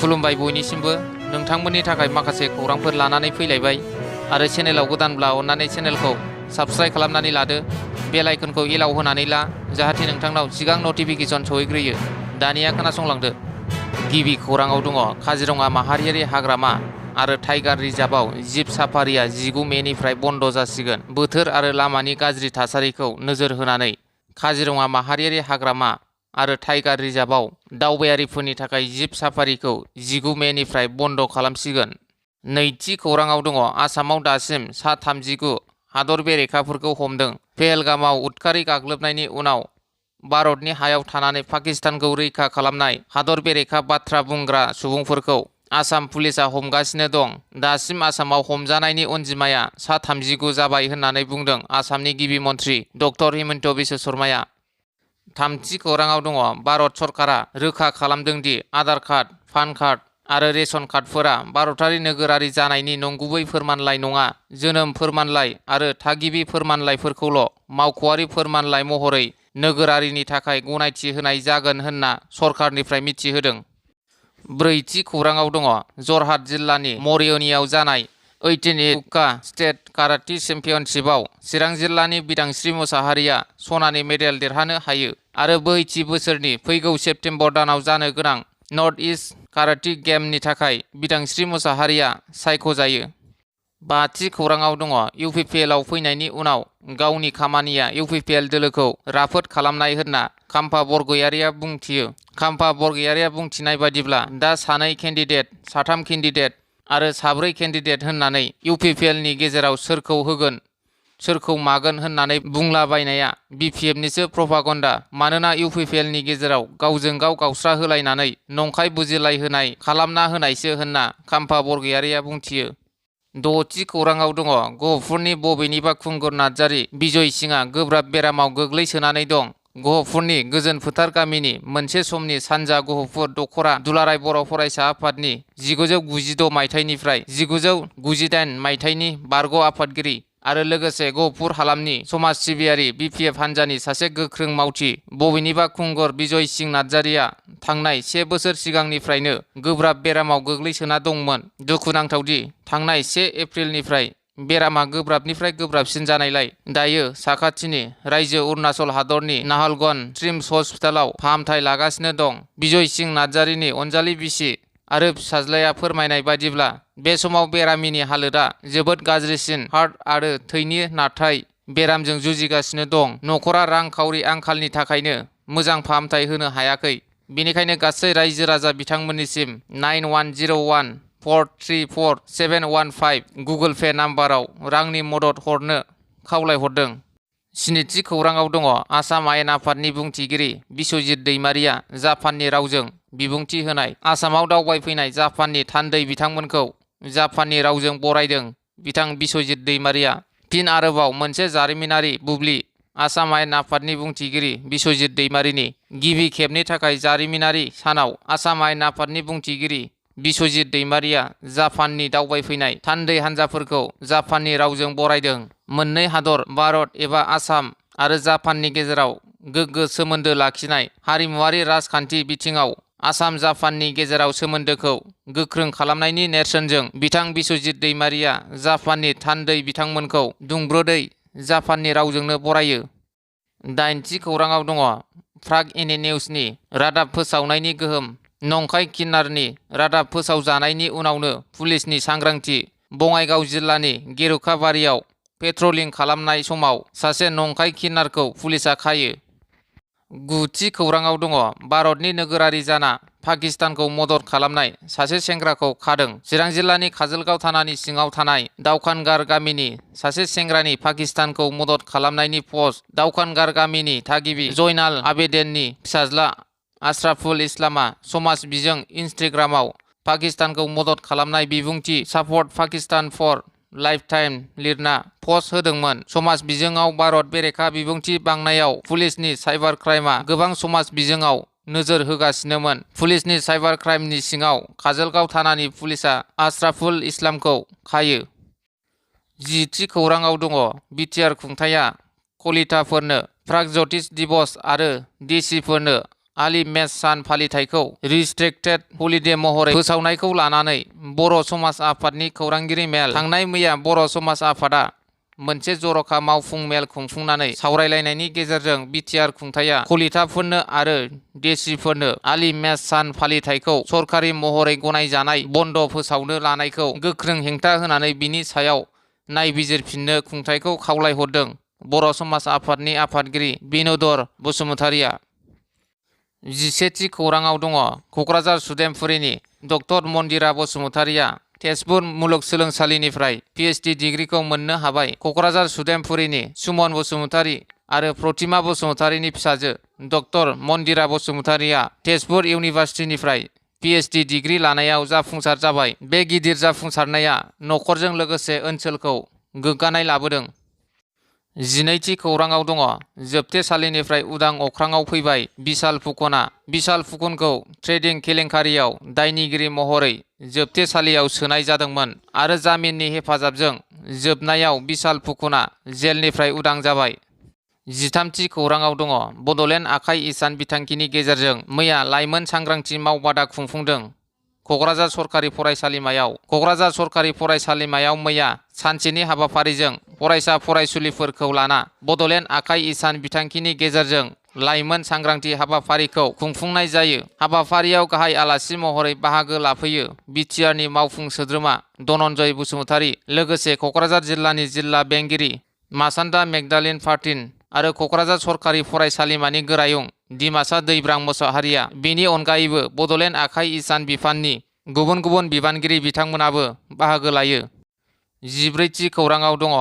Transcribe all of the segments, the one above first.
खुलुमबाय बयनिसिमबो नोंथांमोननि थाखाय माखासे खौरांफोर लानानै फैलायबाय आरो चेनेलाव गोदानब्ला अन्नानै चेनेलखौ साबस्क्राइब खालामनानै लादो बेल आइकनखौ एलाव होनानै ला जाहाथे नोंथांनाव सिगां नटिफिकेसन सहैग्रोयो। दानिया खोनासंलांदो। गिबि खौराङाव दङ काजिरङा माहारियारि हाग्रामा आरो टाइगार रिजार्भआव जिब साफारिया 19 मेनिफ्राय बन्द जासिगोन। बोथोर आरो लामानि गाज्रि थासारिखौ नोजोर होनानै काजिरङा माहारियारि हाग्रामा आरो टाइगार रिजार्भआव दावबायारिफोरनि थाखाय जिब साफारिखौ 19 मेनिफ्राय बन्द खालामसिगोन। नैथि खौराङाव दङ आसामाव दासिम सा 39 हादर बेरेखाफोरखौ हमदों। पेहेलगामाव उदखारि गाग्लोबनायनि उनाव भारतनि हायाव थानानै पाकिस्तानखौ रैखा खालामनाय हादर बेरेखा बाथ्रा बुंग्रा सुबुंफोरखौ आसाम पुलिसा हमगासिनो दं। दासिम आसामाव हमजानायनि अनजिमाया सा 39 जाबाय होननानै बुंदों आसामनि गिबि मन्थ्रि डक्टर हिमन्त बिश्व शर्माया। थामथि खौराङाव दङ भारत सरकारा रोखा खालामदों दि आधार कार्ड, पान कार्ड आरो रेशन कार्डफोरा भारतारि नोगोरारि जानायनि नंगुबै फोरमानलाइ नङा। जोनोम फोरमानलाइ आरो थागिबि फोरमानलाइफोरखौल' मावख'आरि फोरमानलाइ महरै नोगोरारिनि थाखाय गनायथि होनाय जागोन होनना सरकारनिफ्राय मिथिहोदों। ब्रैथि खौराङाव दङ जरहाट जिल्लानि मरियनीआव जानाय 18 उक्का स्टेट काराटे चेम्पियनशिपआव चिरां जिल्लानि बिदांस्रि मुसाहारिया सनानि मेडेल देरहानो हायो आरो बोहैथि बोसोरनि फैगौ सेप्तेम्बर दानाव जानो गोनां नर्थ इस्ट काराटे गेमनि थाखाय बिदांस्रि मुसाहारिया सायख'जायो। बाथि खौराङाव दङ इउपिपिएलआव फैनायनि उनाव गावनि खामानिया इउपिपिएल दोलोखौ राफोद खालामनाय होनना खाम्फा बरगयारिया बुंथियो। खाम्फा बरगयारिया बुंथिनाय बादिब्ला दा सानै केन्डिडेट, साथाम केन्डिडेट आरो साब्रै केन्डिडेट होननानै इउपिपिएलनि गेजेराव सोरखौ होगोन सोरखौ मागोन होननानै बुंलाबायनाया बिपिएफनिसो प्रपागन्डा। मानोना इउपिपिएलनि गेजेराव गावजों गाव गावस्रा होलायनानै नंखाय बुजिलायहोनाय खालामना होनायसो होनना खाम्फा बरगयारिया बुंथियो। द'थि खौराङाव दङ गहपुरनि बबेनिबा खुंगुर नार्जारी बिजय सिंआ गोब्राब बेरामाव गोग्लैसोनानै दं। गहपुरनि गोजोन फोथार गामिनि मोनसे समनि सानजा गहपुर दखरा दुलाराय बर' फरायसा आफादनि 1996 मायथाइनिफ्राय 1998 मायथाइनि बारग' आफादगिरि आरो लोगोसे गहपुर हालामनि समाज सिबियारि बिपिएफ हान्जानि सासे गोख्रों मावथि बबेनिबा खुंगुर बिजय सिं नार्जारीया थांनाय 1 बोसोर सिगांनिफ्रायनो गोब्राब बेरामाव गोग्लैसोना दंमोन। दुखुनांथावदि थांनाय 1 एप्रिलनिफ्राय बेरामा गोब्राबनिफ्राय गोब्राबसिन जानायलाय दायो साखाथिनि रायजो अरुणाचल हादरनि नाहालगुन ट्रिम्स हस्पिटालाव फाहामथाय लागासिनो दं। बिजय सिं नार्जारीनि अनजालि बिसि आरो फिसाज्लाया फोरमायनाय बादिब्ला बे समाव बेरामिनि हालोदा जोबोद गाज्रिसिन हार्ट आरो थैनि नारथाय बेरामजों जुजिगासिनो दं। नखरा रांखावरि आंखालनि थाखायनो मोजां फाहामथाय होनो हायाखै। बेनिखायनो गासै रायजो राजा बिथांमोननिसिम 9101434715 गुगोल पे नाम्बाराव रांनि मदद हरनो खावलायहरदों। स्निथि खौराङाव दङ आसाम आयेन आफादनि बुंथिगिरि बिस्वजित दैमारिया जापाननि रावजों बिबुंथि होनाय। आसामाव दावबायफैनाय जापाननि थान्दै बिथांमोनखौ जापाननि रावजों बरायदों बिथां बिस्वजित दैमारिया। फिन आरोबाव मोनसे जारिमिनारि बुब्लि आसाम आयेन आफादनि बुंथिगिरि बिस्वजित दैमारिनि गिबि खेबनि थाखाय जारिमिनारि सानाव आसाम आयेन आफादनि बुंथिगिरि बिस्वजित दैमारिया जापाननि दावबायफैनाय थान्दै हान्जाफोरखौ जापाननि रावजों बरायदों। मोननै हादर भारत एबा आसाम आरो जापाननि गेजेराव गोग्गो सोमोन्दो लाखिनाय हारिमुवारि राजखान्थि बिथिङाव आसाम जापाननि गेजेराव सोमोन्दोखौ गोख्रों खालामनायनि नेरसोनजों बिथां बिस्वजित दैमारिया जापाननि थान्दै बिथांमोनखौ दुंब्रुदै जापाननि रावजोंनो बरायो। दाइनथि खौराङाव दङ प्राग एनए निउजनि रादाब फोसावनायनि गोहोम। नंखाय किन्नारनि रादाब फोसावजानायनि उनावनो पुलिसनि सांग्रांथि। बङाइगाव जिल्लानि गेरुकाबारियाव पेट्रलिं खालामनाय समाव सासे नंखाय किन्नारखौ पुलिसा खायो। गुथि खौराङाव दङ भारतनि नोगोरारि जाना पाकिस्तानखौ मदद खालामनाय सासे सेंग्राखौ खादों। चिरां जिल्लानि काजोलगाव थानानि सिङाव थानाय दावखानगार गामिनि सासे सेंग्रानि पाकिस्तानखौ मदद खालामनायनि पस्ट। दावखानगार गामिनि थागिबि जयनाल आबेदेननि फिसाज्ला आशराफुल इस्लामआ समाज बिजों इन्स्टाग्रामाव पाकिस्तानखौ मदद खालामनाय बिबुंथि सापर्ट पाकिस्तान फर लाइफटाइम लिरना पस्ट होदोंमोन। समाज बिजोङाव भारत बेरेखा बिबुंथि बांनायाव पुलिसनि साइबार क्राइमआ गोबां समाज बिजोङाव नोजोर होगासिनोमोन। पुलिसनि साइबार क्राइमनि सिङाव काजोलगाव थानानि पुलिसा आशराफुल इस्लामखौ खायो। 10थि खौराङाव दङ बिटिआर खुंथायआ कलिताफोरनो प्रागज्यतिष दिवस आरो डिसिफोरनो आलि मेस सान फालिथायखौ रिस्ट्रिक्टेड हलिडे महरै फोसावनायखौ लानानै बर' समाज आफादनि खौरांगिरि मेल। थांनाय मैया बर' समाज आफादा मोनसे जर'खा मावफुं मेल खुंफुंनानै सावरायलायनायनि गेजेरजों बिटिआर खुंथाया खलिथाफोरनो आरो देसिफोरनो आलि मेस सान फालिथायखौ सरखारि महरै गनायजानाय बन्द फोसावनो लानायखौ गोख्रों हेंथा होनानै बिनि सायाव नायबिजिरफिननो खुंथायखौ खावलायहरदों। बर' समाज आफादनि आफादगिरि बिन'दर बसुमतारिया। 11थि खौराङाव दङ। क'क्राझार सुदेमफुरिनि डक्टर मन्दिरा बसुमतारिया तेजपुर मुलुगसोलोंसालिनिफ्राय पिएचडि डिग्रीखौ मोननो हाबाय। क'क्राझार सुदेमफुरिनि सुमन बसुमतारि आरो प्रतिमा बसुमतारिनि फिसाजो डक्टर मन्दिरा बसुमतारिया तेजपुर इउनिभार्सिटिनिफ्राय पिएचडि डिग्री लानायाव जाफुंसार जाबाय। बे गिदिर जाफुंसारनाया नखरजों लोगोसे ओनसोलखौ गोग्गानाय लाबोदों। 12थि खौराङाव दङ। जोबथेसालिनिफ्राय उदां अख्राङाव फैबाय बिशाल फुकनआ। बिशाल फुकनखौ ट्रेडिं केलेंकारियाव दायनिगिरि महरै जोबथेसालियाव सोनाय जादोंमोन आरो जामिननि हेफाजाबजों जोबनायाव बिशाल फुकनआ जेलनिफ्राय उदां जाबाय। 13थि खौराङाव दङ। बड'लेण्ड आखाइ इसान बिथांखिनि गेजेरजों मैया लाइमोन सांग्रांथि मावबादा खुंफुंदों। क'क्राझार सरकारि फरायसालिमायाव मैया सानसेनि हाबाफारिजों फरायसा फरायसुलिफोरखौ लाना बड'लेण्ड आखाइ इसान बिथांखिनि गेजेरजों लाइमोन सांग्रांथि हाबाफारिखौ खुंफुंनाय जायो। हाबाफारियाव गाहाय आलासि महरै बाहागो लाफैयो बिटिआरनि मावफुं सोद्रोमा धनन्जय बसुमतारि, लोगोसे क'क्राझार जिल्लानि जिल्ला बेंगिरि मासान्दा मेगदालिन पार्टिन आरो क'क्राझार सरकारि फरायसालिमानि गोरायुं दिमासा दैब्रां मोसाहारिया। बेनि अनगायैबो बड'लेण्ड आखाइ इसान बिफाननि गुबुन गुबुन बिबानगिरि बिथांमोनाबो बाहागो लायो। 14थि खौराङाव दङ।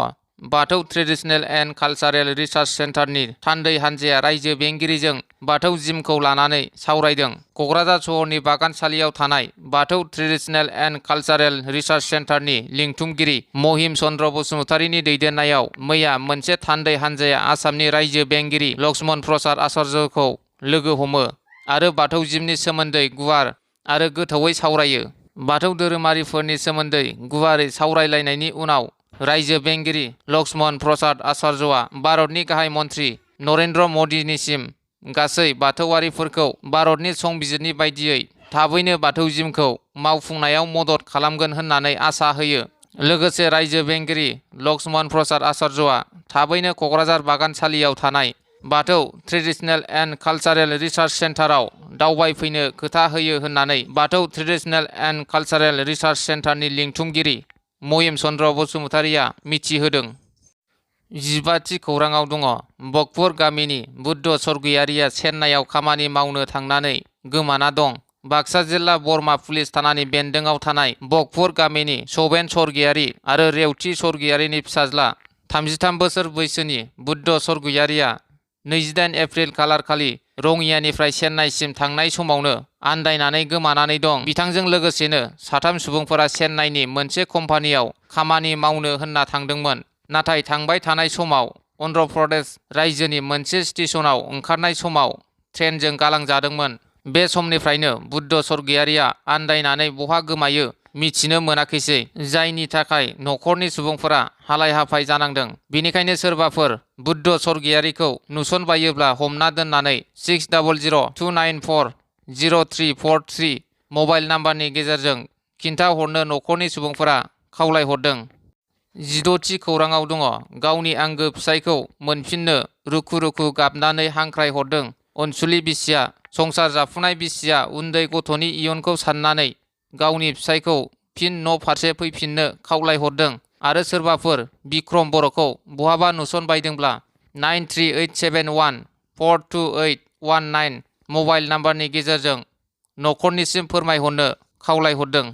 बाथौ ट्रेडिसनेल एन्ड कालचारेल रिसार्च सेन्टारनि थान्दै हान्जाया रायजो बेंगिरिजों बाथौ जिमखौ लानानै सावरायदों। क'क्राझार सहरनि बागानसालियाव थानाय बाथौ ट्रेडिसनेल एन्ड कालचारेल रिसार्च सेन्टारनि लिंथुमगिरि महिम चन्द्र बसुमतारिनि दैदेननायाव मैया मोनसे थान्दै हान्जाया आसामनि रायजो बेंगिरि लक्ष्मण प्रसाद आचार्यखौ लोगो हमो आरो बाथौ जिमनि सोमोन्दै गुवार आरो गोथौवै सावरायो। बाथौ धोरोमारिफोरनि सोमोन्दै गुवारै सावरायलायनायनि उनाव रायजो बेंगिरि लक्ष्मण प्रसाद आचार्यआ भारतनि गाहाय मन्त्रि नरेन्द्र मदिनिसिम गासै बाथौआरिफोरखौ भारतनि संबिजिरनि बायदियै थाबैनो बाथौ जिमखौ मावफुंनायाव मदद खालामगोन होननानै आसा होयो। लोगोसे रायजो बेंगिरि लक्ष्मण प्रसाद आचार्यआ थाबैनो क'क्राझार बागानसालियाव थानाय बाथौ ट्रेडिसनेल एन्ड कालचारेल रिसार्च सेन्टाराव दावबायफैनो खोथा होयो होननानै बाथौ ट्रेडिसनेल एन्ड कालचारेल रिसार्च सेन्टारनि लिंथुमगिरि महिम चन्द्र बसुमतारिया मिथिहोदों। 15थि खौराङाव दङ। बकपुर गामिनि बुद्ध स्वर्गयारिया चेन्नाइयाव खामानि मावनो थांनानै गोमाना दं। बाक्सा जिल्ला बरमा पुलिस थानानि बेन्दोंआव थानाय बकपुर गामिनि सबेन स्वर्गयारि आरो रेवथि स्वर्गयारिनि फिसाज्ला 33 बोसोर बैसोनि बुद्ध स्वर्गयारिया 28 एप्रिल खालारखालि रङियानिफ्राय चेन्नाइसिम थांनाय समावनो आन्दायनानै गोमानानै दं। बिथांजों लोगोसेनो 3 सुबुंफोरा चेन्नाइनि मोनसे कम्पानियाव खामानि मावनो होनना थांदोंमोन, नाथाय थांबाय थानाय समाव अन्ध्र प्रदेश रायजोनि मोनसे स्टेशनाव ओंखारनाय समाव ट्रेनजों गालांजादोंमोन। बे समनिफ्रायनो बुद्ध स्वर्गयारिया आन्दायनानै बहा गोमायो मिथिनो मोनाखैसै, जायनि थाखाय नखरनि सुबुंफोरा हालाय हाफाय जानांदों। बेनिखायनो सोरबाफोर बुद्ध स्वर्गयारिखौ नुसनबायोब्ला हमना दोननानै 6002940343 मबाइल नाम्बारनि गेजेरजों खिन्थाहरनो नखरनि सुबुंफोरा खावलायहरदों। 16थि खौराङाव दङ। गावनि आंगो फिसायखौ मोनफिननो रुखु रुखु गाबनानै हांख्रायहरदों अनसुलि बिसिया। संसार जाफुनाय बिसिया उन्दै गथ'नि इयुनखौ साननानै गावनि फिसायखौ फिन न' फारसे फैफिननो खावलायहरदों आरो सोरबाफोर बिक्रम बर'खौ बहाबा नुसनबायदोंब्ला 9387142819 मबाइल नाम्बारनि गेजेरजों नखरनिसिम फोरमायहरनो खावलायहरदों।